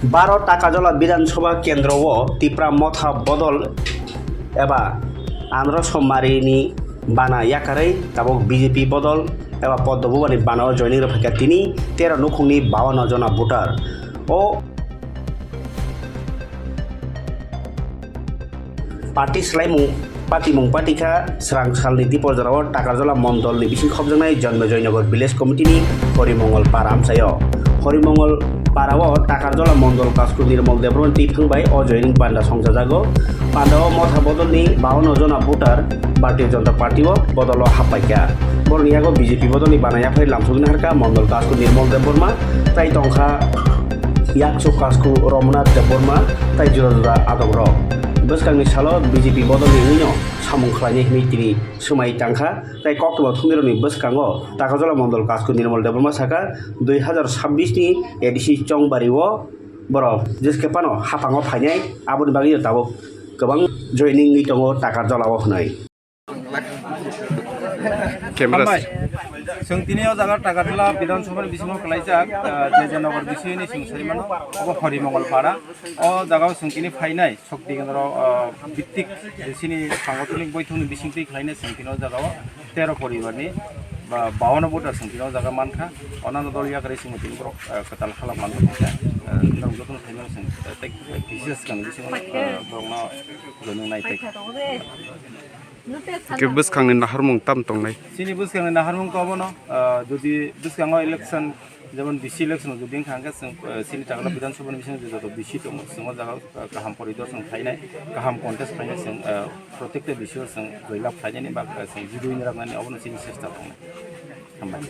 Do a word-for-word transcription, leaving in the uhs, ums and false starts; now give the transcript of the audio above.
Baro Takarjala Bidhan Sabha Kendro o Tipra Motha bodol eba Andhra Somari ni bana yakarwi tabuk B J P bodol eba Poddo Bubani bana o joining rwphaikha tini tero nukhungni bawanno jona voter. O party swlaimung patimung patikha srang salni dipor jorao Takarjala Mondolni bising khopjaknai Jonmejoi Nagar Village Committee ni Horimongol Para amchaio. Horimongol Para o Takarjala Mondol Kasku Nirmol Debbarma twi thangbai o joining panda songchajago. Panda o Motha bodolni bawanno jona voter Bharatiya Janata Party o bodol o happaikha. Borokni yago B J P bodolni bana yaphai lamsogwi naharkha Mondol Kasku Nirmol Debbarma, tai tongkha Yakchu Kasku Romnath Debbarma tai juda juda adongrok. Bwskangni salo B J P bodolni wngwino samung khlainai hwnwi tini swmai tangkha. Tai koktwma thumnairokni bwskango Takarjala Mondol Kasku Nirmol Debbarma sakha, dui hazar sabbish ni A D C Chongbari o borok jeske phano haphango phainai, aboni bagwi tabuk kwbang joining wngwi tongo Takarjala o hwnwi. Camera. Hambai. Chwng tini o jaga Takarjala Bidhan Sabha ni bisingo kwlaijak, ah, J J Nagar bisini chwng sai mano, obo Horimongol Para. O jaga o chwng tini phainai Shakti Kendro, ah, Bittik bisini sangothonok boithong ni bising twi khlainai chwng tini o jaga o tero poribar ni ba bawanno voter chwng tini o jaga mankha. Onano dol yakarwi chwng tini borok, ah, kwtal halak manwi tongkha. Ah, norok jotono phaimano chwng, ah, tei, tei kisa swkang bisingo, ah, borokno joining nai tei. Hwnkhe bwskangni naharmung tam tongnai? Chini bwskangni naharmung to obono, ah, jodi bwskango election, jemon D C election jodi wngkha, hwnkhe chwng, ah, chini Takarjala Bidhan Sabha ni bisingo joto D C tongo, chwng o jaga, ah, kaham poridorshan khlainai, kaham contest khlainai chwng, ah, protekta D C o chwng joylab khlainani ba, ah, chwng jidui ni raknani obono chini chesta tongnai. Hambai.